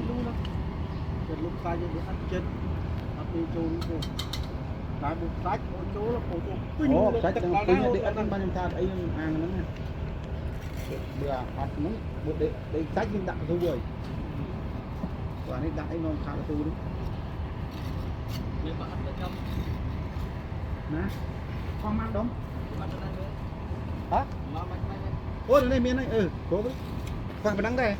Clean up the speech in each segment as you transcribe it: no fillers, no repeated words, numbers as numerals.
លូណា ចិត្តលុបខ្លាចយើងវាអត់ចិត្តអត់មានចូលទេតែបុកខ្លាច់អូចូលអូចូលពេញ អូសាច់ទាំងពេញដេកអត់បានខ្ញុំថាអីនឹងអាងហ្នឹងណាបើអត់ហ្នឹងបើដេកដេកសាច់យើងដាក់ទូហើយព្រោះអានេះដាក់អីនំខាតទូនេះ មានបាក់ទៅខ្ញុំ ណាខំបានដុំ បាត់ទៅណា ហ៎ មកមិនមិន អូនេះមានហើយអឺគ្រូខ្វះប៉ុណ្ណឹងដែរ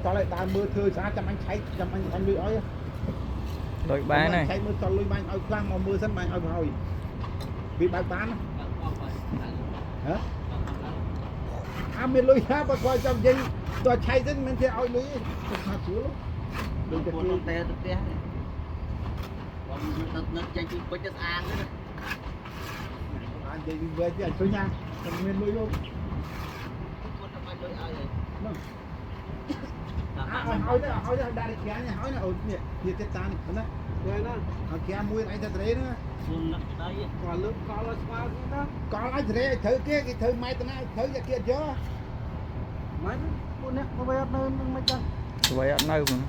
តោះឲ្យដើមមើលធ្វើស្អាតចាំអញឆែកចាំអញអញលុយឲ្យ លុយបានហើយ ឆែកមើលតលុយបាញ់ឲ្យខ្លះមកមើលសិនបាញ់ឲ្យហើយវាបើកបាន បាក់អស់បាត់ ហ៎អាមានលុយណាបើគាត់ចាំយើងតើឆែកសិនមិនទេឲ្យលុយទេថាស្រួល ដូច ដូច តែ តែគេ គេទៅផ្ទះបងទៅនឹកចេញពីពេជ្រទៅស្អាងទៅ អញនិយាយវិញវិញអញឃើញណាតែមានលុយមក គាត់ទៅបាច់លុយឲ្យហើយ ហ្នឹងអើឲ្យទៅឲ្យទៅដាក់គេញឲ្យណាអូនេះនេះទៀតតានេះណា ទេណា ឲ្យគេមួយឯងទៅត្រេណា ខ្លួននឹកស្ដី គាត់លើកកលឲ្យស្មើគេណា កលឲ្យត្រេឲ្យត្រូវគេគេត្រូវម៉ែត្រណាត្រូវតែគេអត់យក មិនពួកអ្នកមកវិញអត់នៅនឹងមិនចឹង អ្វីអត់នៅហ្មង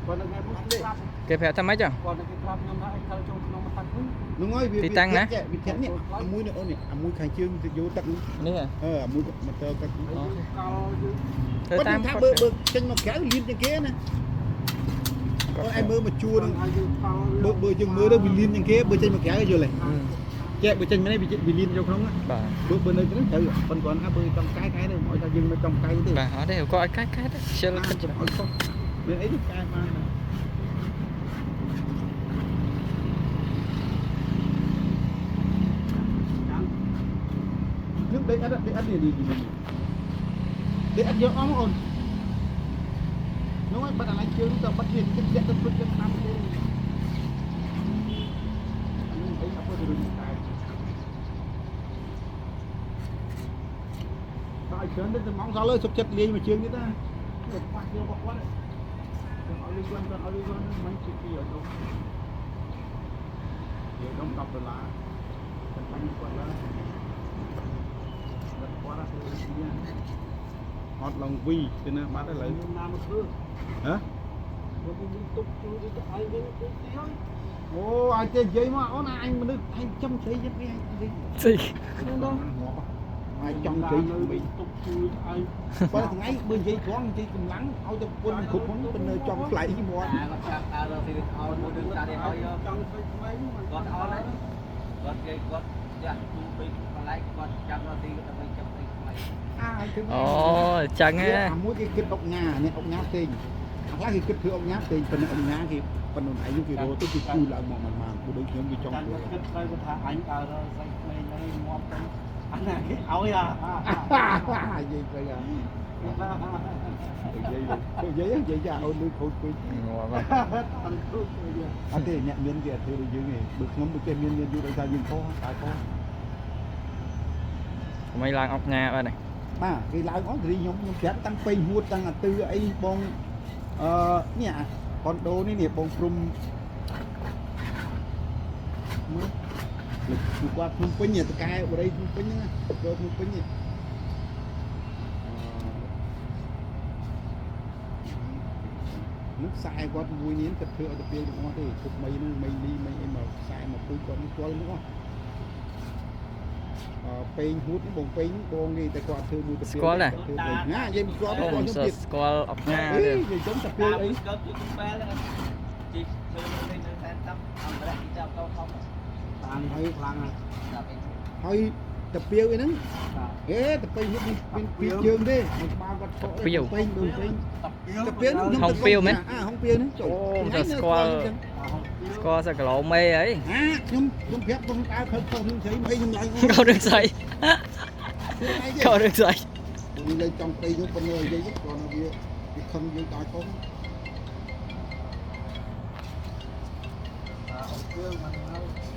គាត់នៅថ្ងៃពុះប្រាប់ គេប្រាប់ថាម៉េចចឹង គាត់នៅគេប្រាប់ខ្ញុំថាឲ្យខលចូលក្នុងមកតាំងវិញ ហ្នឹងហើយវា ទីតាំងណា វាធាក់នេះអាមួយនេះអូននេះអាមួយខាងជើងទៅយកទឹកហ្នឹង នេះហ៎ អឺអាមួយមកទៅទឹក ហើយកលយើង ធ្វើតាម ថា គាត់ បើបើចេញមកក្រៅលៀនជាងគេណាអូនឯងមើលមកជួរហ្នឹង ឲ្យយើងកល បើបើយើងមើលទៅវាលៀនជាងគេបើចេញមកក្រៅយល់ទេចេះបើចេញមកនេះវាលៀនចូលក្នុងណា បាទ បើបើនៅហ្នឹងត្រូវប៉ុន្តែគាត់ថាបើចង់កែកែទៅមកឲ្យថាយើងនៅចង់កែទេ បាទអត់ទេគាត់ឲ្យកែកែទៅខ្ជិលគិតច្រើន ឲ្យខុសមានអីទៅកែបានដែរ ចាំ នឹងដេកអត់ដេកអត់នេះនេះនេះដេកអត់យកអស់អូននោះឲ្យបាត់អាឡៃជើងទៅបាត់វាគិតយកទៅពុតយកតាមទេអានេះអីអត់ទៅរុញតែដល់ច្រើនទៅម៉ងសល់លើសុខចិត្តលាយមួយជើងទៀតណាប៉ះយករបស់គាត់ឲ្យលុយគាត់ឲ្យលុយគាត់មិនជិះពីឲ្យដុំយកដុំ10ដុល្លារតែបាញ់គាត់ឡើងដល់គាត់ទៅជាអត់ឡើងវីទៅណាបាត់ឥឡូវ ខ្ញុំណាមកធ្វើ ហ៎ ខ្ញុំមានទុកជួយទៅឲ្យវិញទៅទីហើយ អូឲ្យទេនិយាយមកអូនអញមនុស្សអញចំស្រីចិត្តវិញអញនិយាយ ស៊ី ខ្ញុំដល់ងាប់អញចង់ជ័យវិញ ទុកជួយឲ្យ បើថ្ងៃបើនិយាយត្រង់និយាយកម្លាំងឲ្យទៅពុនគ្រប់ហ្នឹងប៉ុន្តែចង់ថ្លៃមាត់ តាគាត់ចាប់ដើរទៅឲ្យមួយរឿងតានេះឲ្យ ចង់ស្អីថ្មី គាត់អត់ហើយគាត់គេគាត់ចាក់ទូពេកកន្លែងគាត់ចាំរទីដើម្បីចាប់ស្អីថ្មី អាឲ្យធ្វើ អូចឹងហ៎ អាមួយគេគិតអុកញ៉ានេះអុកញ៉ាផ្សេងអាខ្លះគេគិតធ្វើអុកញ៉ាផ្សេងប៉ុន្តែអុកញ៉ាគេប៉ុន្តែឯងគេរត់ទៅគេគូឡើងមកមិនបានព្រោះដូចខ្ញុំគេចង់ ចាំ ធ្វើ គាត់គិតត្រូវគាត់ថាអញដើរស្អីក្មេងហើយងាប់ទៅអាណាគេឲ្យអា និយាយទៅអានិយាយនិយាយនិយាយចាអូនលុយខូចពេក ងាប់ហើយ តាំងគ្រប់ទៅ អត់ទេអ្នកមានគេអត់ធ្វើដូចយើងទេបើខ្ញុំបើចេះមានមានយូរដោយសារយើងខុសតែខុស កុំឲ្យឡើងអុកញ៉ាបាទនេះ បាទគេឡើងអស់រីខ្ញុំខ្ញុំប្រាប់តាំងពេញហួតតាំងអាទឺអីបងអឺនេះអាខុនដូនេះនេះបងព្រំមើលលោកគាត់ភ្នំពេញតកែបរិយភ្នំពេញហ្នឹងទៅភ្នំពេញនេះនឹងខ្សែគាត់មួយនេះគាត់ធ្វើឲ្យទៅពេលទាំងអស់ទេពុកមីហ្នឹងមីលីមីអីមកខ្សែមកពូជគាត់នេះស្គាល់ទាំងអស់អឺពេងហួតនេះបងពេងបងគេតែគាត់ធ្វើមួយទៅពេលណានិយាយមិនស្គាល់ អូ ស្គាល់ខ្ញុំទៀត មិនសូវស្គាល់អុកញ៉ា អី ទេ និយាយចំតែពេលអី កើបជាកំបែលជីធ្វើនៅនៅសែនតាប់អន្តរជាតិចាប់កោធំ តានេះហើយខ្លាំងណាស់ ដល់ពេល ហើយតាពាវអីហ្នឹង បាទ អេតាពេញហួតនេះមានពីរជើងទេមួយក្បាលគាត់ខកពេញដូចពេញ តាពី តាពាវហ្នឹង ហុងពីវមែន អាហុងពាវហ្នឹងចូល អូមិនសូវស្គាល់ស្គាល់សឹកគីឡូមេអី អាខ្ញុំខ្ញុំប្រាប់ខ្ញុំដើរខើខុសនឹងស្រីមកអីខ្ញុំឡើង កោរឿងស្អីកោរឿងស្អី ខ្ញុំលេងចង់ពេញខ្ញុំប៉ុណ្ណឹងនិយាយគាត់ថាវាវាខឹងយើងដល់ខុស អើគឺមិនហើយ